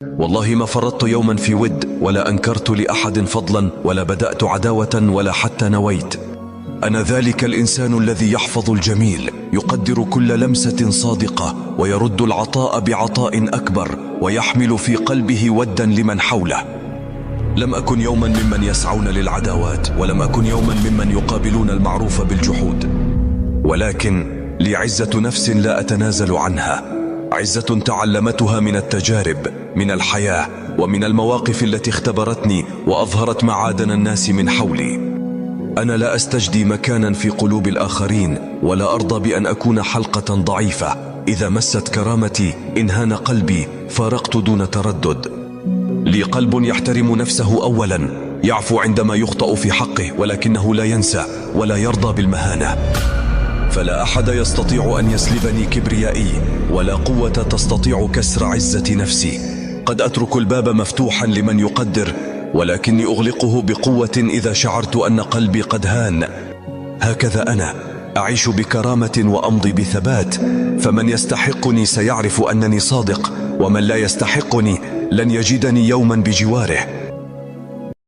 والله ما فرطت يوما في ود، ولا أنكرت لأحد فضلا، ولا بدأت عداوة، ولا حتى نويت. أنا ذلك الإنسان الذي يحفظ الجميل، يقدر كل لمسة صادقة، ويرد العطاء بعطاء أكبر، ويحمل في قلبه ودا لمن حوله. لم أكن يوما ممن يسعون للعداوات، ولم أكن يوما ممن يقابلون المعروف بالجحود، ولكن لي عزة نفس لا أتنازل عنها، عزة تعلمتها من التجارب، من الحياة، ومن المواقف التي اختبرتني وأظهرت معادن الناس من حولي. أنا لا أستجدي مكانا في قلوب الآخرين، ولا أرضى بأن أكون حلقة ضعيفة إذا مست كرامتي انهان قلبي فارقت دون تردد. لي قلب يحترم نفسه أولا، يعفو عندما يخطأ في حقه، ولكنه لا ينسى ولا يرضى بالمهانة. فلا أحد يستطيع أن يسلبني كبريائي، ولا قوة تستطيع كسر عزة نفسي. قد أترك الباب مفتوحا لمن يقدر، ولكني أغلقه بقوة إذا شعرت أن قلبي قد هان. هكذا أنا أعيش بكرامة وأمضي بثبات، فمن يستحقني سيعرف أنني صادق، ومن لا يستحقني لن يجدني يوما بجواره.